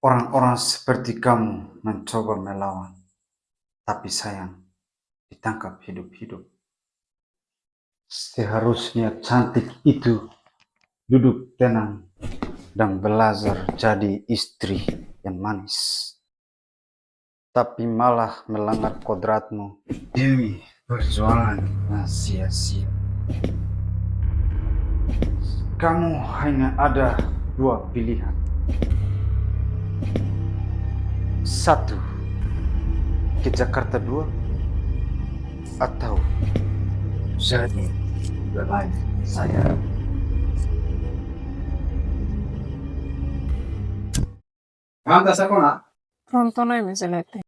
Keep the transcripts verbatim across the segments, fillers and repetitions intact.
Orang-orang seperti kamu mencoba melawan, tapi sayang, ditangkap hidup-hidup. Seharusnya cantik itu duduk tenang dan belajar jadi istri yang manis. Tapi malah melanggar kodratmu demi perjuangan yang sia-sia. Kamu hanya ada dua pilihan. Satu, ke Jakarta dua, atau jadi belayan saya. Manta sakona? Pronto nai meselete.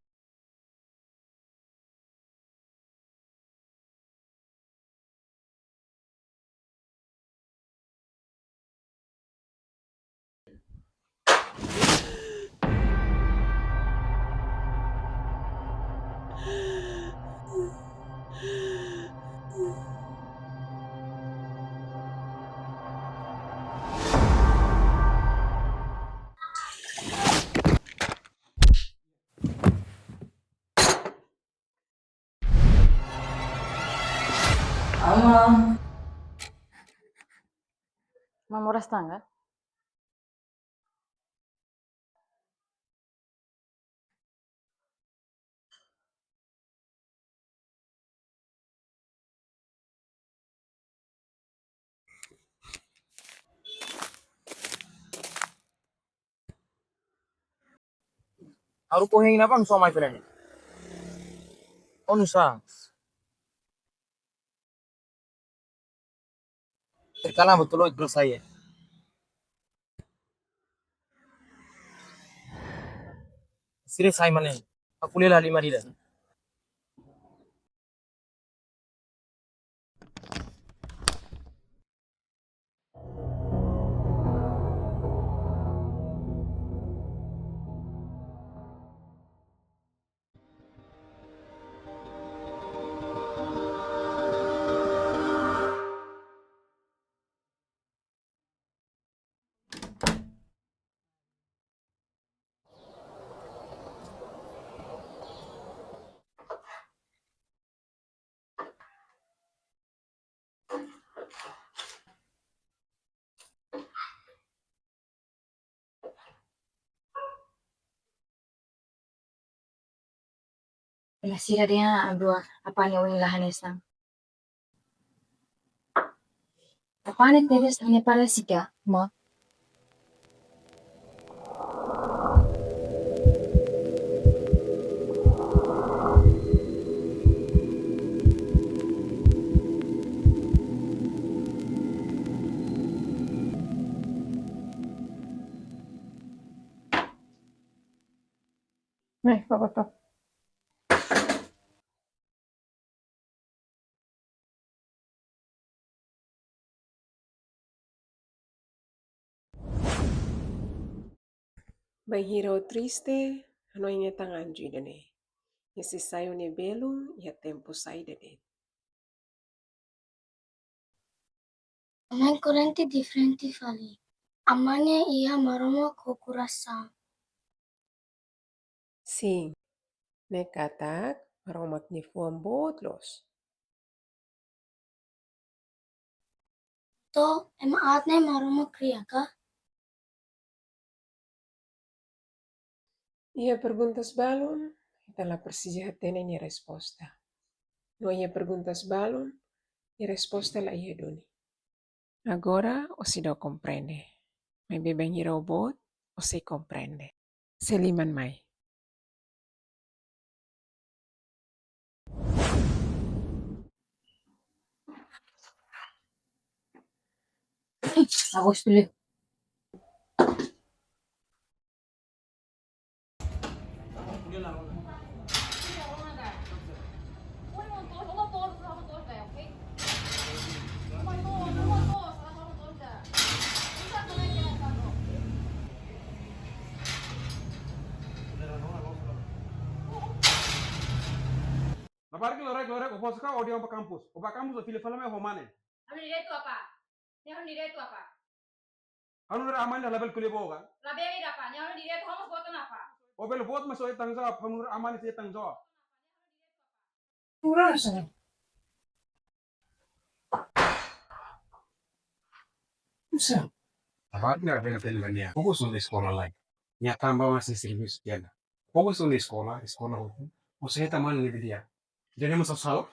Ama. Mamoras tangga? Haru ko heng na bang so mai pelen. Onu sa. Terkala betul lo terus saya. Sire sai mane. Aku lela lima rida. Ela sira dehan agora apá nia oin la hanesan. Apá nia tebes nia para sika, ma. Nih, koko to. Bainhira ó triste, hanoin hetan anju ida-ne'e. Nia sei sai ó-nia belun iha tempu saida de'it. Aman korrente diferente fali. Aman ne'e iha Maromak ho kurasaun. Sin, ne'e katak Maromak nia fuan boot loos. To'o, ema aat ne'e Maromak kria ka? Iha perguntas balun, ita la presiza hatene nia resposta. No iha perguntas balun, nia resposta la iha duni. Agora, ó seidauk komprende. Maibé bainhira ó boot, ó sei komprende. Sei liman mai. Agus dulu. Labarik lorek lorek, ó fó saka ó dehan ba kampus. Ó ba kampus ó fila fali mai ho mane. Ami direitu apa? Ne'e ami direitu apa? Ha'u nu'udar aman ida labele ko'alia ba ó ka? Labele ida apa? Nia halo direitu, ha'u mós votu ona, Apá. Ó bele votu, mas ó iha tanggung jawab, ha'u-nia aman iha tanggung jawab. Kurasa. Bisa. Apá, nia bele tende nia. Fokus ona eskola lai. Nia tanba ona servisu tiha ona. Fokus ona eskola, eskola hotu. Ó sei tama ne'ebé di'ak. Jadi masa sal.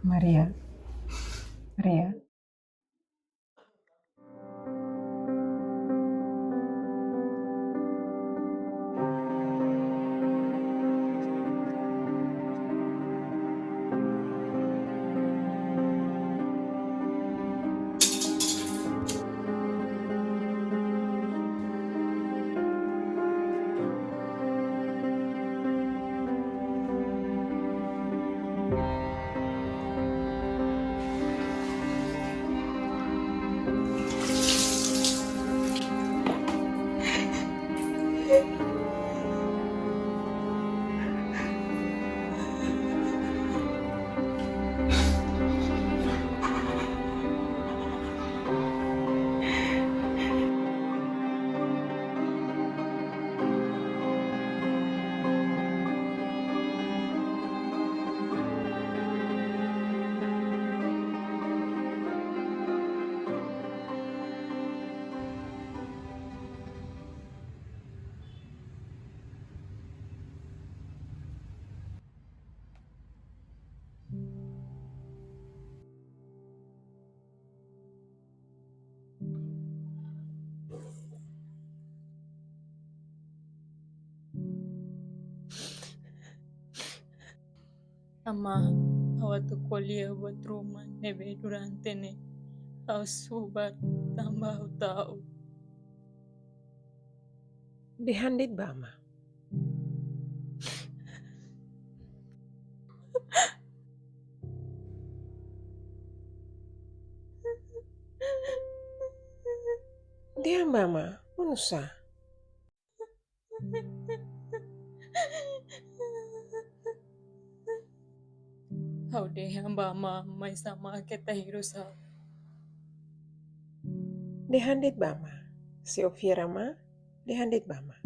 Maria. Maria. Amá, ha'u atu ko'alia buat ruma ne'ebé durante ne'e ha'u subar tanba ha'u ta'uk. Dehan de'it ba amá. Dehan ba amá, ó nusá? Ha'u dehan ba amá, mas amá keta hirus ha'u. Dehan de'it ba amá. Se ó fiar amá, dehan de'it ba amá.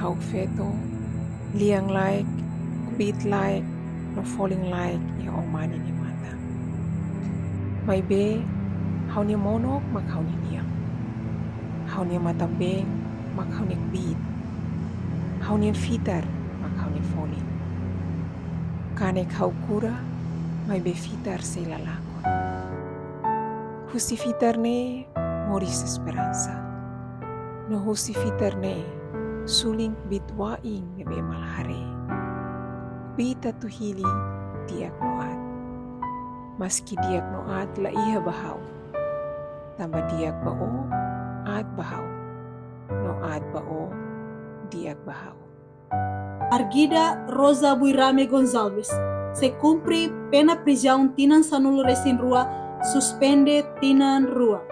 Ha'u feto, lian-laek, kbiit-laek, no folin-laek iha ó-nia matan. Maibé, ha'u-nia monok mak ha'u-nia lian. Ha'u-nia matan-been mak ha'u-nia kbiit. Ha'u-nia fitar mak ha'u-nia folin. Kanek ha'u kura, maibé fitar sei la lakon. Husi fitar ne'e moris esperansa. No husi fitar ne'e sulin kbiit-wain ne'ebé mak la haree. Kbiit atu hili di'ak no aat. Maski di'ak no aat la iha ba ha'u. Tanba di'ak ba ó, aat ba ha'u. No aat ba ó, di'ak ba ha'u. Arguida Rosa Buirame Gonçalves sei kumpre pena prizaun tinan sanulu-resin-rua, suspende tinan rua.